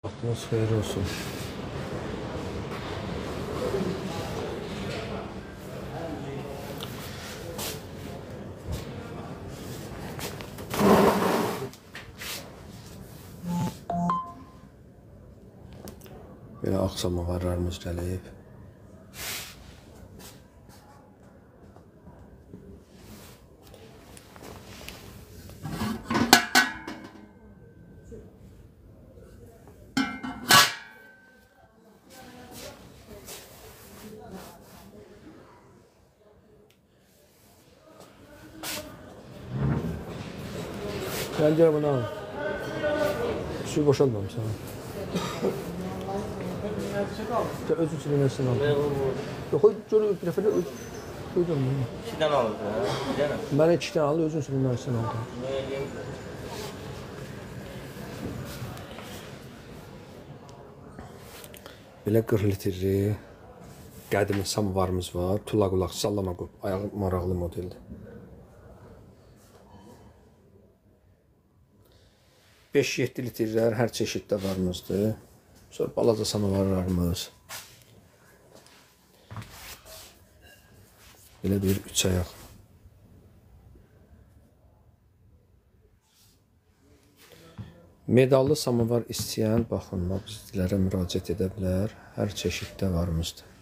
Vaxtınız xeyir olsun. Belə ağ samovarlarımız gəlib. Gəl gəl bunu al. Suyu boşaltmamışsan. Özün üçün nəsin al. Yox, gör bir dəfə də uydurma. 2 dənə aldı. Bir dənə. Mənə 2 dənə aldı, özün üçün nəsin aldı. Belə 40 litrli qədimi samovarımız var. Tula qulaq, sallama qop. Ayağı maraqlı modeldir. 5-7 litrlər hər çeşiddə varımızdır. Sonra balaca samovarlarımız. Belə bir 3 ayaq. Medallı samovar istəyən baxın, bizlərə müraciət edə bilər. Hər çeşiddə varımızdır.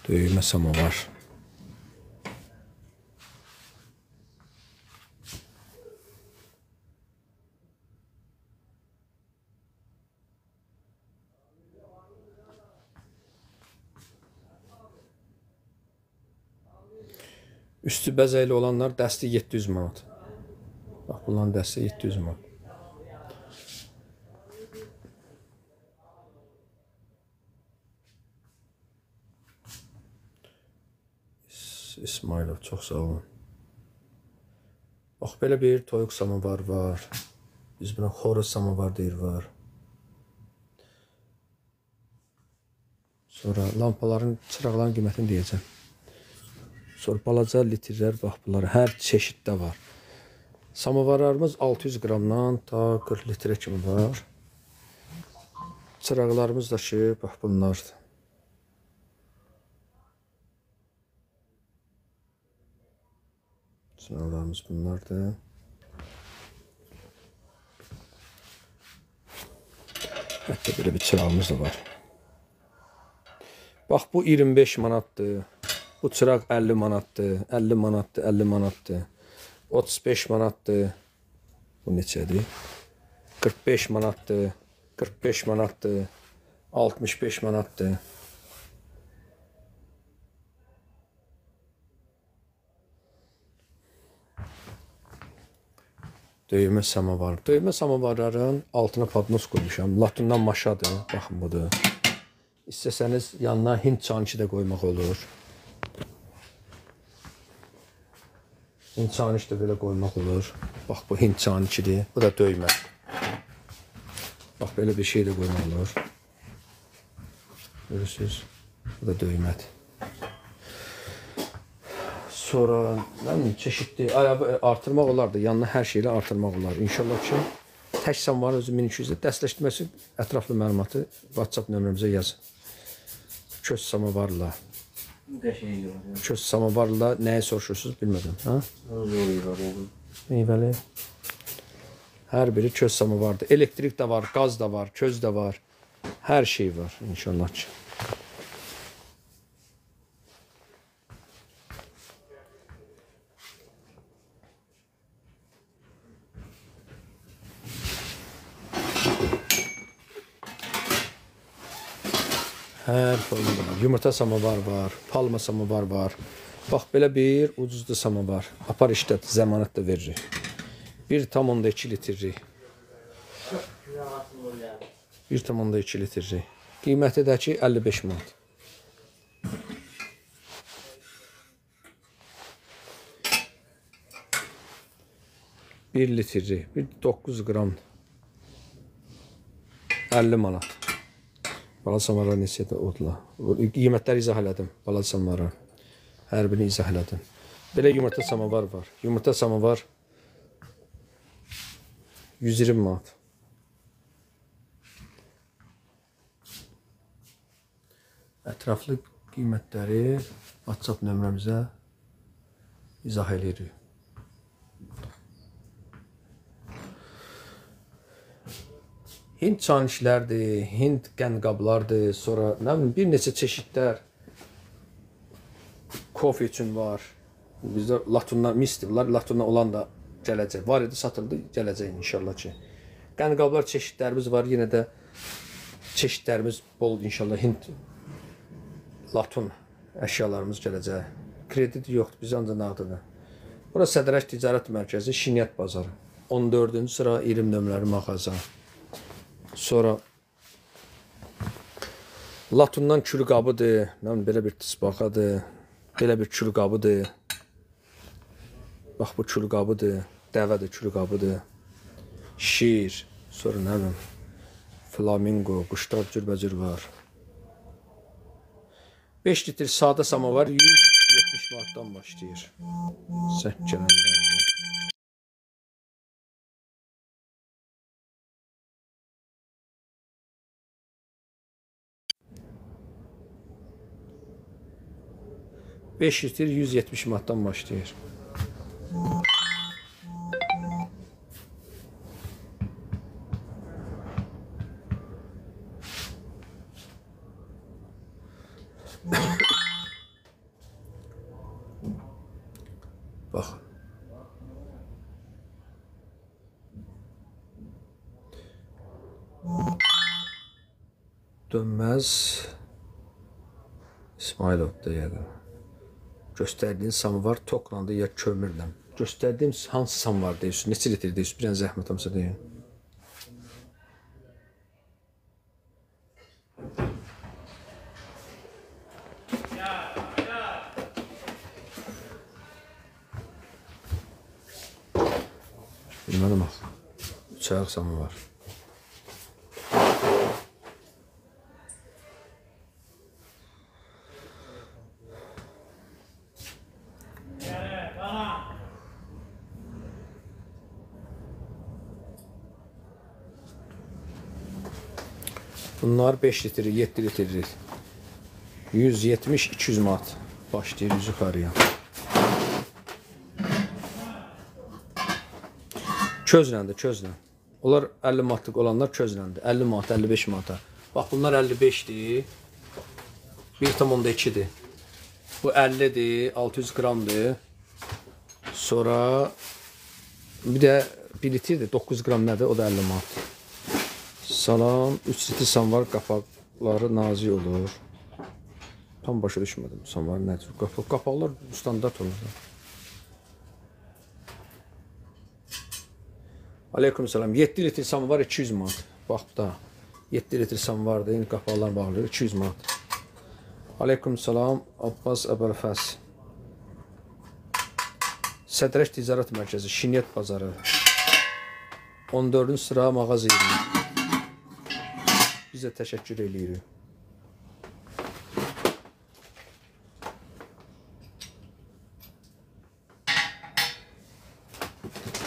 Döymə samovar. Üstü bəzəkli olanlar dəsti 700 manat. Bax, bunların dəsti 700 manat. İsmailov, çox sağ olun. Bax, belə bir toyuq samovar var. Biz buna xoruz samovar deyir var. Sonra lampaların, çıraqların qiymətini deyəcəm. Sonra balaca litrlər, bax bunlar hər çeşiddə var. Samovarlarımız 600 qramdan ta 40 litrə kimi var. Çıraqlarımız da ki, bax bunlardır. Çıraqlarımız bunlardır. Hətta belə bir çırağımız da var. Bax, bu 25 manatdır. Bu çıraq 50 manatdır, 50 manatdır, 50 manatdır. 35 manatdır. Bu neçədir? 45 manatdır, 45 manatdır, 65 manatdır. Döymə samovar. Döymə samovarların altına padnos qoymuşam. Latundan maşadır. Baxın budur. İstəsəniz yanına Hind çaniki də qoymaq olur. Hind çaniki də belə qoymaq olur. Bax, bu Hind çanikidir. Bu da döymə. Bax, belə bir şey də qoymaq olur. Görürsünüz. Bu da döymədir. Sonra, nə bilim, çeşidli, artırmaq olardı. Yanına hər şeylə artırmaq olar. İnşallah ki, tək samovarın özü 1200-də dəstləşdirməsi ətraflı məlumatı WhatsApp nömrəmizə yazın. Köz samovarla. Köz samovarla nəyi soruşursunuz bilmədim. Ha? Meyvəli. Hər biri köz samovardır. Elektrik də var, qaz da var, köz də var. Hər şey var inşallah ki. Hər forma var. Yumurta samovar var, palma samovar var. Bax, belə bir ucuzlu samovar. Apar işlət, zəmanət də veririk. 1,2 litrlik. 1,2 litrlik. Qiyməti də ki, 55 manat. 1 litri, 9 qram 50 manat. Balaca samovarlar neçədir odla. Qiymətləri izah elədim. Balaca samovarlar. Hər birini izah elədim. Belə yumurta samovar var. Yumurta samovar 120 manat. Ətraflı qiymətləri WhatsApp nömrəmizə izah eləyirik. Hind çanişlərdir, Hind qəndqablardır, sonra nə bilim bir neçə çeşidlər kofe üçün var. Bizdə latundan misdir, bunlar latundan olan da gələcək. Var idi, satıldı, gələcək inşallah ki. Qəndqablar çeşidlərimiz var, yenə də çeşidlərimiz bol inşallah Hind latun əşyalarımız gələcək. Kredit yoxdur, biz ancaq nağdıdır. Bura Sədərək Ticarət Mərkəzi, Şiniyyət Bazarı. 14-cü sıra 20 nömrəli mağaza. Sonra latundan kül qabıdır, nə bilim, belə bir tısbağadır, belə bir kül qabıdır. Bax bu kül qabıdır, dəvədir, kül qabıdır. Şir, sonra nə bilim, flamingo, quşlar cürbəcür var. 5 litr sadə samovar 170 manatdan başlayır. Zəng gələndə. ...5 litr 170 manatdan başlayır. Bax. Dönməz İsmailov da yəqin. Göstərdiyin samovar toklandı ya kömürlə. Göstərdiyim hansı samovar deyirsiniz? Neçə litr deyirsiniz? Bir dənə zəhmət olmasa deyin. Bilmədim axı. 3 ayaq samovar. Bunlar 5 litri, 7 litri, 170-200 manat başlayır yüz yuxarıya. Közləndir, közlə. Onlar 50 manatlıq olanlar közləndir. 50 manat, 55 manata. Bax, bunlar 55-dir. 1,2-dir. Bu 50-dir, 600 qramdır. Sonra bir də 1 litrdir, 9 qram nədir? O da 50 manat. Salam, 3 litr samovar qapaqları nazik olur. Tam başa düşmədim. Samovar nədir? Qapaqlar standart olur. Aleyküm salam. 7 litr samovar 200 manat. Bax bu da 7 litr samovardır. İndi qapaqlar bağlıyor. 200 manat. Aleyküm salam. Abbas Əbəlfəz. Sədrək Ticarət Mərkəzi, Şiniyyət Bazarı. 14-cü sıra mağaza yeri. Bizə təşəkkür eləyirik.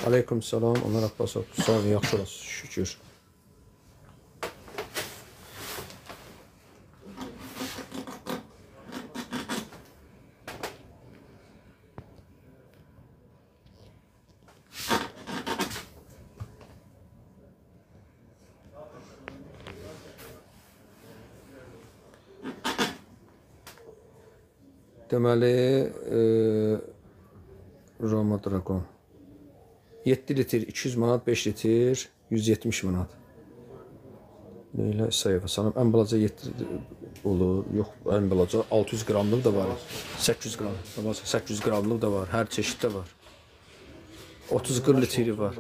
Aleyküm salam. Onlar Abbasov. Sağ olun, yaxşı olasınız. Şükür. Deməli, Roma Dragon 7 litr 200 manat, 5 litr 170 manat. Leyla İsayeva, salam. Ən balaca 7 olur, yox, ən balaca 600 qramlıq da var, 800 qram, 800 qramlıq da var, hər çeşiddə var. 30-40 litri var,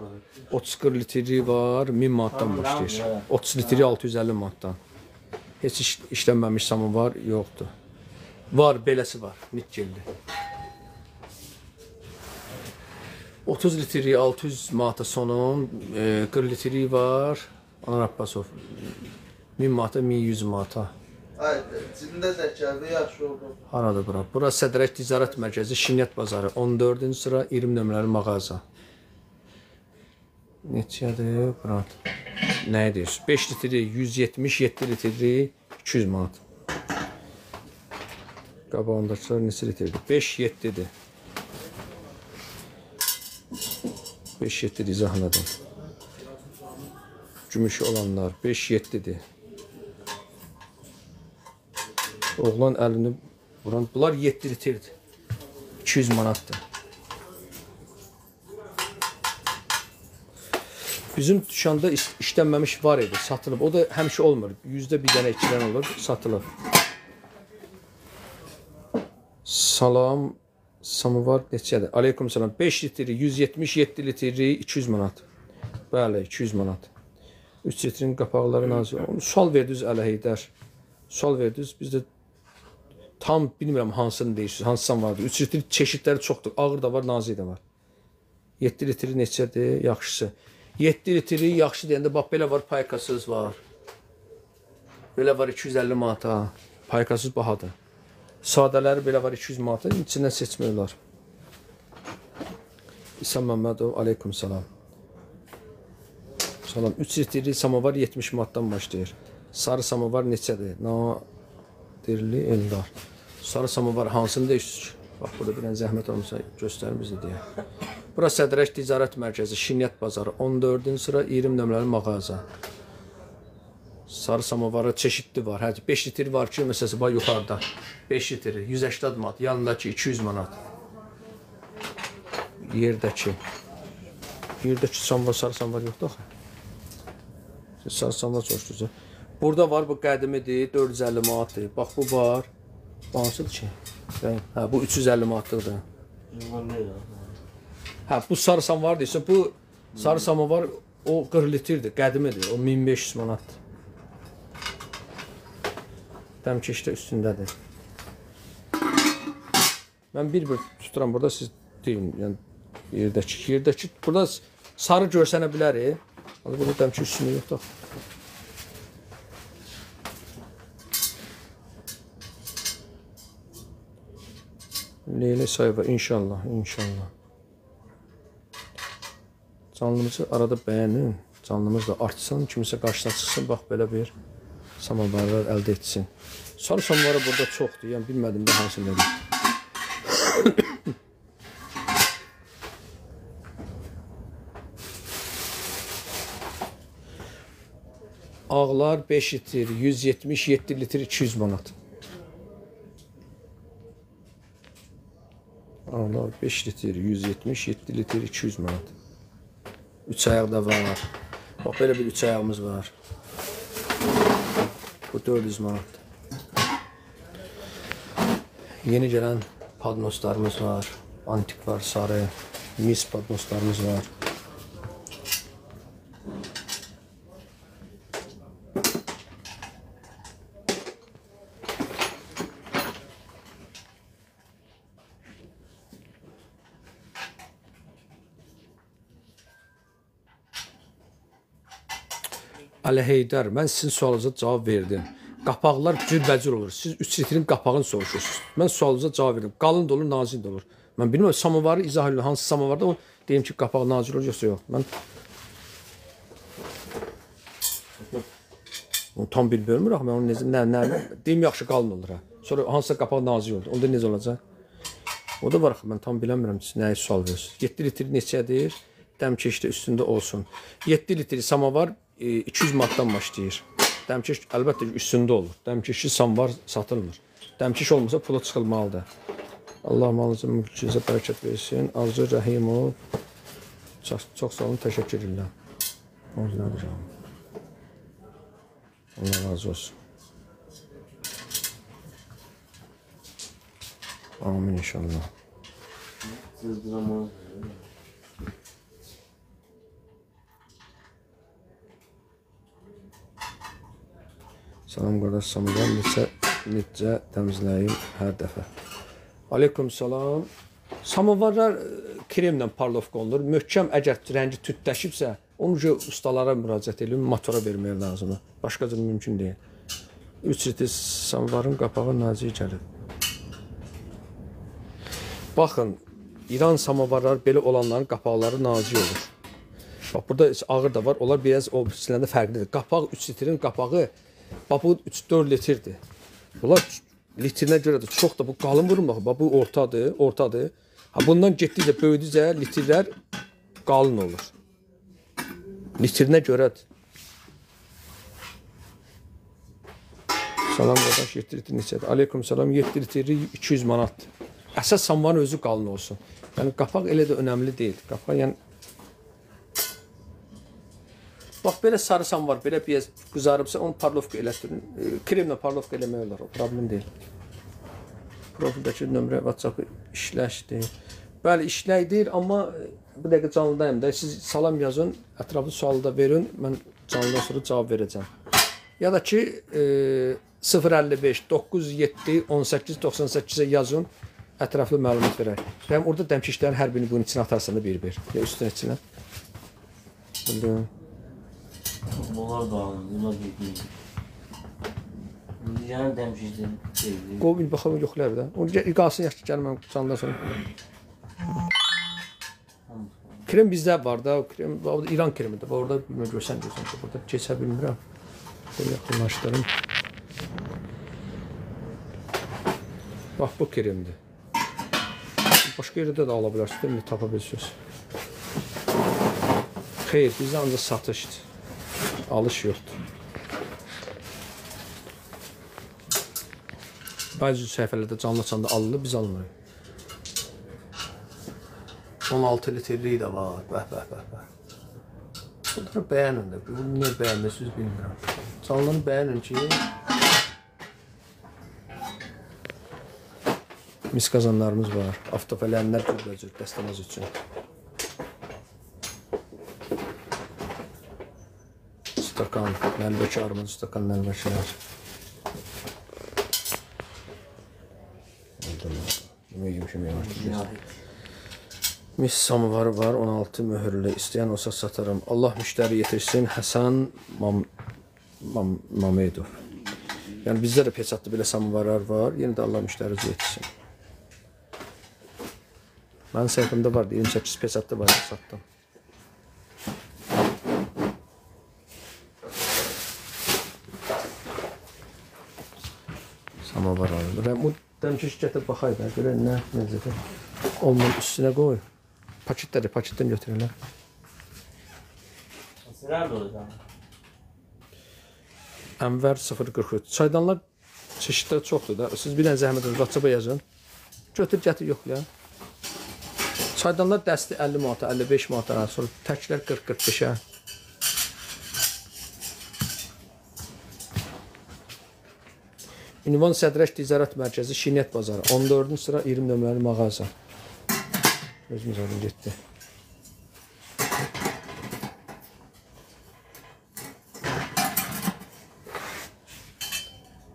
30-40 litri var, 1000 manatdan başlayır. 30 litri 650 manatdan. Heç işlənməmiş samovar yoxdur. Var, beləsi var, nikkelli. 30 litri 600 manata sonun, 40 litri var. Anar Abbasov 1000 manata, 1100 manata. Ay, cibində zəkəvi yaxşı oldu. Haradır bura? Bura Sədrək Ticarət Mərkəzi, Şiniyyat Bazarı, 14-cü sıra, 20 nömrəli mağaza. Neçədir bura? Nə deyirsiniz? 5 litri 170, 7 litri 200 manat. Qabağındakılar neçə litridir? 5-7-dir. 5-7-dir, izah elədim. Gümüşü olanlar 5-7-dir. Oğlan əlini vuran, bunlar 7 litirdir. 200 manatdır. Bizim dükanda işlənməmiş var idi, satılıb. O da həmişə olmur. Yüzdə bir dənə, iki dənə olur, satılıb. Salam, samovar neçədir? Aleyküm salam. 5 litri, 177 litri, 200 manat. Bəli, 200 manat. 3 litrin qapaqları nazik. Onu sual verdiniz Əli Heydər. Sual verdiniz, biz də tam bilmirəm hansını deyirsiniz, hansı samovardır. 3 litr çeşidləri çoxdur. Ağır da var, nazik də var. 7 litri neçədir? Yaxşısı. 7 litri yaxşı deyəndə bax belə var, paykasız var. Belə var 250 manata. Paykasız bahadır. Sadələri belə var 200 manata. İçindən seçmək olar. İsa Məmmədov, aleyküm salam. Salam. 3 litri samovar 70 manatdan başlayır. Sarı samovar neçədir? Nadirli Eldar. Sarı samovar hansını deyirsiniz? Bax, burada bir dənə zəhmət olmasa göstərin bizi deyə. Bura Sədrək Ticarət Mərkəzi, Şiniyyat Bazarı, 14-cü sıra, 20 nömrəli mağaza. Sarı samovarı çeşidli var. Hə, 5 litr var ki, məsələn, bax yuxarıda. 5 litri, 180 manat, yanındakı 200 manat. Yerdəki. Yerdəki samovar, sarı samovar yoxdur axı. Sarı samovar soruşdunuz. Burada var, bu qədimidir, 450 manatdır. Bax, bu var. Bu hansıdır ki? Hə, bu 350 manatlıqdır. Hə, bu sarı samovar deyirsən, bu sarı samovar o 40 litrdir, qədimidir, o 1500 manatdır. Dəmkeş də üstündədir. Mən bir-bir tuturam burada, siz deyin, yəni yerdəki, burada sarı görsənə bilər. Burada dəmkeş üstündə yoxdur. Leyla Sayeva, inşallah, inşallah. Canlımızı arada bəyənin, canlımız da artsın, kimisə qarşısına çıxsın, bax belə bir samovarlar əldə etsin. Sarı samovarı burada çoxdur, yəni bilmədim də hansını dedim. Ağlar 5 litr, 177 litr, 200 manat. Ağlar 5 litr, 177 litr, 200 manat. 3 ayaq da var. Bax, belə bir 3 ayağımız var. Bu 400 manatdır. Yeni gələn padnoslarımız var. Antik var, sarı, mis padnoslarımız var. Əli Heydər, mən sizin sualınıza cavab verdim. Qapaqlar cürbəcür olur. Siz 3 litrin qapağını soruşursunuz. Mən sualınıza cavab verdim. Qalın da olur, nazik də olur. Mən bilmirəm, samovarı izah edirəm. Hansı samovarda o deyim ki, qapaq nazik olur, yoxsa yox. Mən onu tam bilmirəm axı. Mən onu necə, nə, deyim yaxşı qalın olur. Hə. Sonra hansısa qapaq nazik olur. Onda necə olacaq? O da var axı. Mən tam bilmirəm siz nəyə sual verirsiniz. 7 litr neçədir? Dəmkeş də üstündə olsun. 7 litr samovar 200 manatdan başlayır. Dəmkeş əlbəttə ki, üstündə olur. Dəmkeşli samovar satılmır. Dəmkeş olmasa pula çıxılmalıdır. Allah malınıza, mülkünüzə bərəkət versin. Arzu Rəhimov. Çox, çox sağ olun, təşəkkür edirəm. Allah razı olsun. Amin inşallah. Salam qardaş, samovar necə təmizləyim hər dəfə? Aleyküm salam. Samovarlar Kremlə parlovka olunur. Möhkəm əgər rəngi tütləşibsə, onu ustalara müraciət edin, motora vermək lazımdır. Başqa cür mümkün deyil. 3 litr samovarın qapağı nazik gəlib. Baxın, İran samovarları belə olanların qapaqları nazik olur. Bax, burada ağır da var, onlar biraz o birisindən də fərqlidir. Qapaq 3 litrin qapağı, bax bu 3-4 litrdir. Bunlar litrinə görə də çox da bu qalın vurmaq. Bax bu ortadır, ortadır. Ha, bundan getdikcə, böyüdükcə litrlər qalın olur. Litrinə görədir. Salam qardaş, 7 litr neçədir? Aleyküm salam, 7 litri 200 manatdır. Əsas samovarın özü qalın olsun. Yəni qapaq elə də önəmli deyil. Qapaq yəni bax belə sarı samovar, belə biraz qızarıbsa onu parlovka elətdirin. Kremlə parlovka eləmək olar, o problem deyil. Profildəki nömrə WhatsApp-ı işləşdi. Bəli, işləkdir, amma bu dəqiqə canlıdayım da. Siz salam yazın, ətraflı sualı da verin, mən canlıdan sonra cavab verəcəm. Ya da ki 055 907 18 98-ə yazın, ətraflı məlumat verək. Yəni orada dəmkişlərin hər birini bunun içinə atarsan da bir-bir. Ya üstünə içinə. Bildim. Bunlar da alın, bunlar bir-bir. Yəni dəmkişlər bir-bir. Qoy bir baxalım, yoxlayar da. O qalsın yaxşı, gəl mən canlıdan sonra. Krem bizdə var da, krem, İran kremidir. Orada bilmirəm, görsən, burada keçə bilmirəm. Böyle yaxınlaşdırım. Bax, bu kremdir. Başqa yerdə də ala bilərsiniz, deyil mi? Tapa bilirsiniz. Xeyr, bizdə ancaq satışdır. Alış yoxdur. Bəzi səhifələrdə canlı açanda alınır, biz almırıq. 16 litrlik də var. Bəh, bəh, bəh, bəh. Bunları bəyənin də. Bunu niyə bəyənmirsiniz bilmirəm. Canlını bəyənin ki, mis qazanlarımız var. Avtofələnlər cürbəcür, dəstəmaz üçün. Stakan, nəlbəki armacı stakan nəlbəkilər. Yemək yemişim, yavaş. Mis samovarı var, 16 möhürlü. İstəyən olsa satarım. Allah müştəri yetirsin. Həsən Mamedov. Yəni bizdə də peçatlı belə samovarlar var. Yenə də Allah müştəri yetirsin. Mənim səhifəmdə vardı, 28 peçatlı var, satdım. Samovar alınır. Bu dəmkiş gətir baxay da, görək nə, necədir. Olmanın üstünə qoy. Paketləri, paketdən götürürlər. Nerede olacaq? Ənvər 043. Çaydanlar çeşidləri çoxdur da. Siz bir dənə zəhmət olun, WhatsApp-a yazın. Götür, gətir, yox ya. Çaydanlar dəsti 50 manata, 55 manata, sonra təklər 40-45-ə. Ünvan Sədrəş Ticarət Mərkəzi, Şirniyyat Bazarı, 14-cü sıra 20 nömrəli mağaza. Özümüz alın getdi.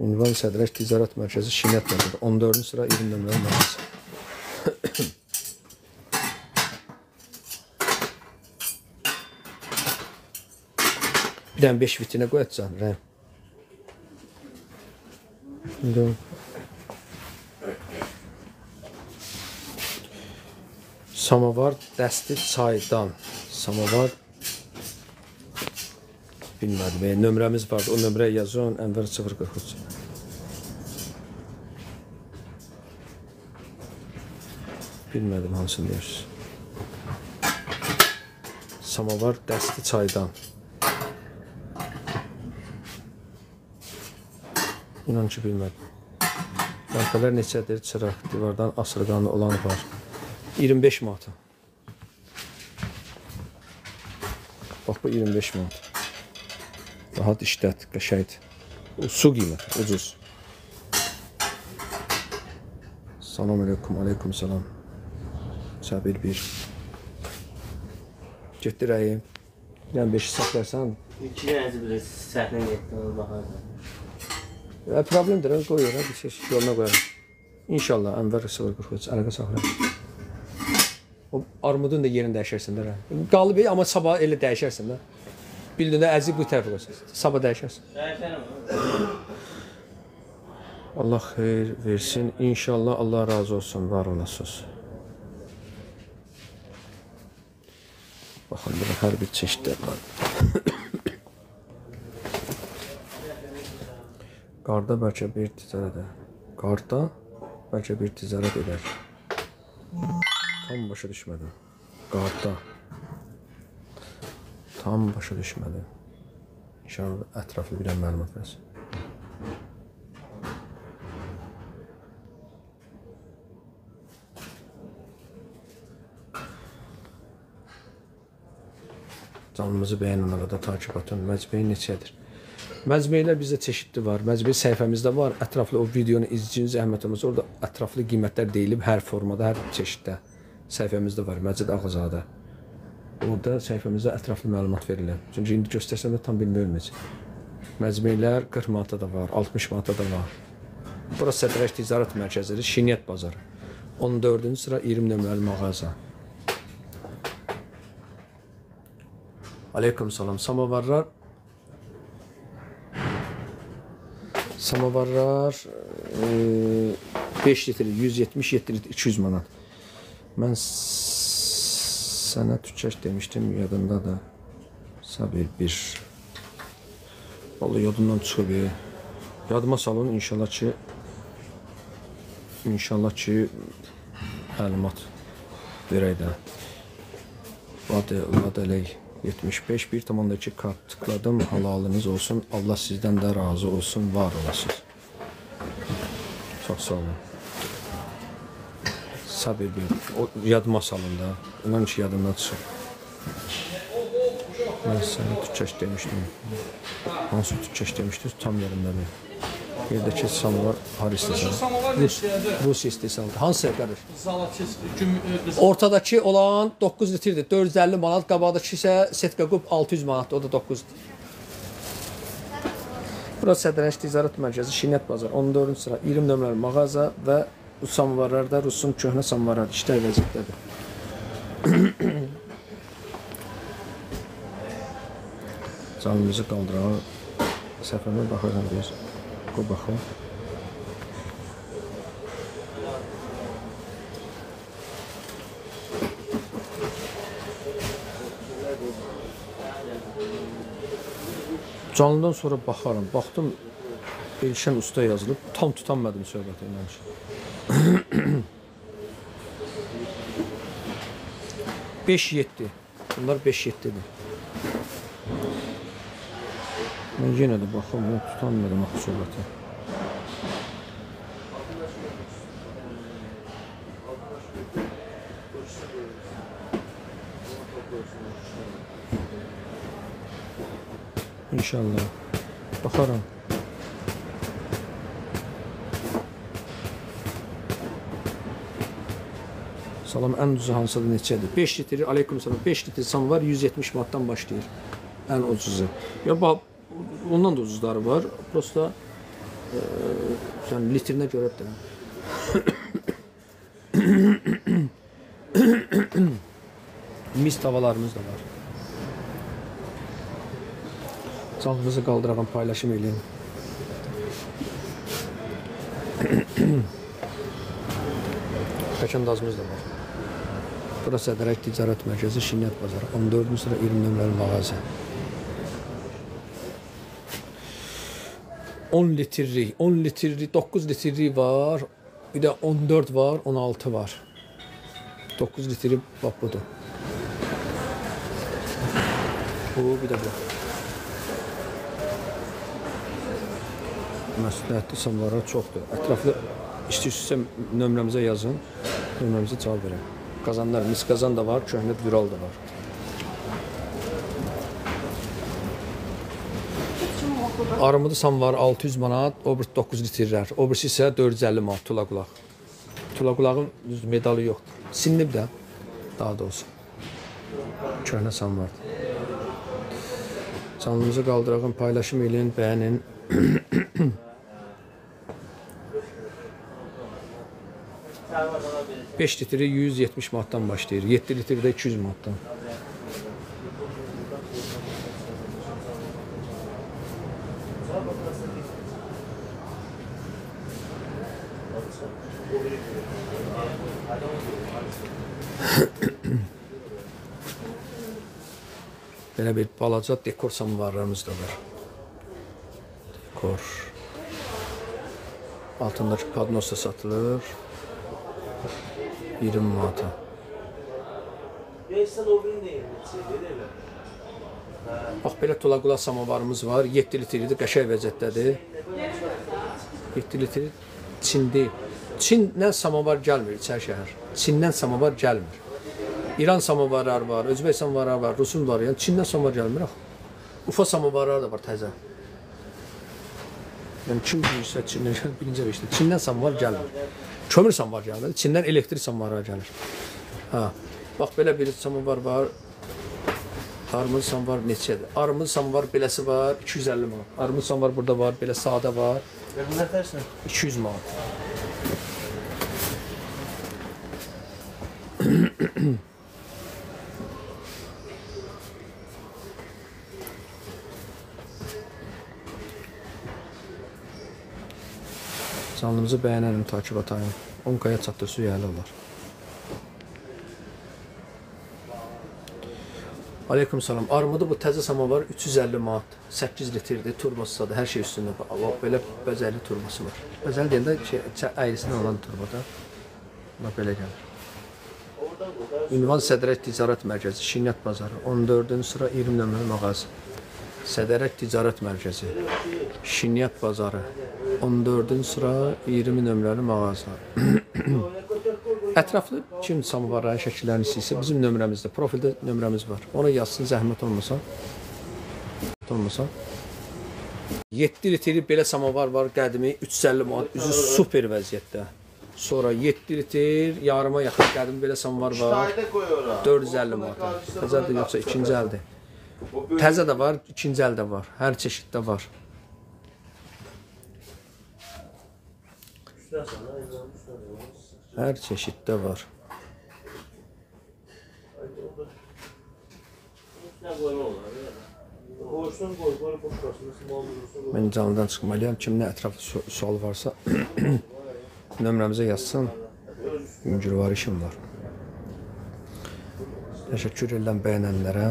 Ünvan Sədrəş Ticarət Mərkəzi, Şirniyyat Bazarı, 14-cü sıra 20 nömrəli mağaza. Bir dənə 5 vitrinə qoyacaqsan, Rəhim. Samovar dəsti çaydan. Samovar bilmədim. Nömrəmiz vardı. O nömrəyə yazın. Ənvər 043. Bilmədim hansını deyirsiniz. Samovar dəsti çaydan. İnan ki bilmədim. Lampalar neçədir? Çıraq, divardan asırqanlı olanı var. 25 manata. Bax bu 25 manat. Rahat işlət, qəşəngdir. Su qiyməti, ucuz. Salam aleykum, aleykum salam. Səbir bir. Getdi rəyim. Yəni 5-i saxlarsan. 2 dənəsi belə səhnə getdi, ona baxarsan. Problemdir, qoyur, bir şey yoluna qoyarım. İnşallah, Ənvər 043, əlaqə saxlayarım. O armudun da yerini dəyişərsən də. Qalıb, amma sabah elə dəyişərsən də. Bildin də əzi bu tərəfə qoysan. Sabah dəyişərsən. Dəyişərəm. Allah xeyir versin. İnşallah Allah razı olsun, var olasınız. Baxın, burada hər bir çeşidlər var. Qarda bəlkə bir ticarət edər. Qarda bəlkə bir ticarət edər. Tam başa düşmədim. Qarda. Tam başa düşmədim. İnşallah ətraflı bir məlumat versin. Canlımızı bəyənin arada takip atın. Məcbəyi neçədir? Məcbəylər bizdə çeşidli var. Məcbəyi səhifəmizdə var. Ətraflı o videonu izləyiciniz zəhmət olmasa orada ətraflı qiymətlər deyilib hər formada, hər çeşiddə səhifəmizdə var. Məcid Ağazadə. Orada səhifəmizdə ətraflı məlumat verilir. Çünki indi göstərsəm də tam bilmiyorum heç. Məcbəylər 40 manata da var, 60 manata da var. Burası Sədrəş Ticarət Mərkəzidir, Şiniyyət Bazarı. 14-cü sıra 20 nömrəli mağaza. Aleyküm salam. Samovarlar. Samovarlar 5 litr 177 litr 200 manat. Mən sənə tüçək demişdim, yadında da. Sabir bir. Vallahi yadımdan çıxıb. Yadıma salın inşallah ki məlumat verək də. Vadeley 75 1,2 kat tıkladım. Halalınız olsun. Allah sizdən də razı olsun. Var olasınız. Çox sağ olun. Sabir bir. O yadıma salın da. İnan ki yadımdan çıxıb. Mən sənə tüçək demişdim. Hansı tüçək demişdiniz? Tam yadımda deyil. Yerdəki samovar har istehsalı? Rus istehsalı. Hansı qardaş? Ortadakı olan 9 litrdir. 450 manat. Qabaqdakı isə setka qub 600 manatdır. O da 9 litr. Burası Sədrəş Ticarət Mərkəzi, Şiniyyət Bazarı, 14-cü sıra, 20 nömrəli mağaza və bu samovarlar da Rusun köhnə samovarları işlər vəziyyətdədir. Canımızı qaldıraq. Səhifəmə baxırsan deyir. Qoy baxım. Canlıdan sonra baxaram. Baxdım, Elşən Usta yazılıb. Tam tutanmadım söhbəti inan ki. 5-7. Bunlar 5-7-dir. Mən yenə də baxım, tutanmadım axı söhbəti. İnşallah. Baxaram. Salam, ən ucuzu hansıdır, neçədir? 5 litr, aleyküm salam, 5 litr samovar 170 manatdan başlayır. Ən ucuzu. Ya, bax, ondan da ucuzları var. Prosta, yəni litrinə görə də. Mis tavalarımız da var. Canınızı qaldırağın, paylaşım eləyin. Pəkəndazımız da var. Burası Sədrəş Ticarət Mərkəzi, Şiniyyət Bazarı, 14-cü sıra 20 nömrəli mağaza. 10 litrlik, 10 litrlik, 9 litrlik var, bir də 14 var, 16 var. 9 litri bax budur. Bu, bir də bu. Məsləhətli samovarlar çoxdur. Ətraflı istəyirsinizsə nömrəmizə yazın, nömrəmizə cavab verək. Qazanlar, mis qazan da var, köhnə düral da var. Armudu samovarı 600 manat, o bir 9 litrlər. O birisi isə 450 manat tula qulaq. Tula qulağın medalı yoxdur. Sinib də, daha doğrusu. Köhnə samovardır. Canlımızı qaldırağın, paylaşım eləyin, bəyənin. Sən var, ona bilirsən. 5 litri 170 manatdan başlayır. 7 litri də 200 manatdan. Belə bir balaca dekor samovarlarımız da var. Dekor. Altındakı padnos da satılır. 20 manata. Bax, belə tolaqula samovarımız var. 7 litridir, qəşəng vəziyyətdədir. 7 litr Çin deyil. Çindən samovar gəlmir içəri şəhər. Çindən samovar gəlmir. İran samovarları var, Özbək samovarları var, Rusun var. Yəni Çindən samovar gəlmir axı. Ufa samovarları da var təzə. Yəni kim bilirsə Çindən birinci işte. Çindən samovar gəlmir. Kömür samovar gəlmir. Çindən elektrik samovarları gəlir. Ha. Bax belə bir samovar var. Armud samovar neçədir? Armud samovar beləsi var 250 manat. Armud samovar burada var, belə sadə var. Nə tərsən? 200 manat. Canlımızı bəyənəlim, takip atayım. 10K'ya çatdırsın, yəli olar. Aleyküm salam. Armudu bu təzə samovar 350 manat. 8 litrdir, turbosuzdur, hər şey üstündə. Belə bəzəkli turbosu var. Bəzəkli deyəndə əyrisindən olan turboda. Buna belə gəlir. Ünvan Sədərək Ticarət Mərkəzi, Şirniyyat Bazarı, 14-cü sıra 20 nömrəli mağaza. Sədərək Ticarət Mərkəzi, Şirniyyat Bazarı, 14-cü sıra 20 nömrəli mağaza. Ətraflı kim samovarların şəkillərini istəyirsə, bizim nömrəmizdə, profildə nömrəmiz var. Ona yazsın, zəhmət olmasa. 7 litri belə samovar var, qədimi 350 manat, üzü super vəziyyətdə. Sonra 7 litr, yarıma yaxın qədimi belə samovar var, 450 manat. Təzədir yoxsa ikinci əldir. Təzə də var, ikinci əl də var, hər çeşiddə var. Hər çeşiddə var. Mən canlıdan çıxmalıyam. Kim nə ətraflı sual varsa nömrəmizə yazsın. Yüngül var, işim var. Təşəkkür edirəm bəyənənlərə.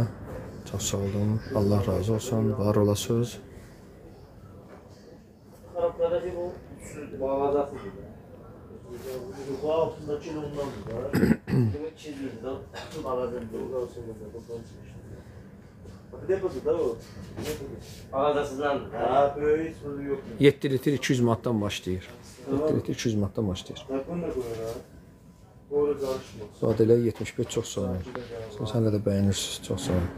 Çox sağ olun. Allah razı olsun. Var olasınız. Altındaki ondan da. Demek 200 liradan alacağım. 7 litr 200 manatdan başlayır. 7 litr 200 manatdan başlayır. Sadə elə 75 çox sağ olun. Sən də bəyənirsiniz. Çox sağ olun.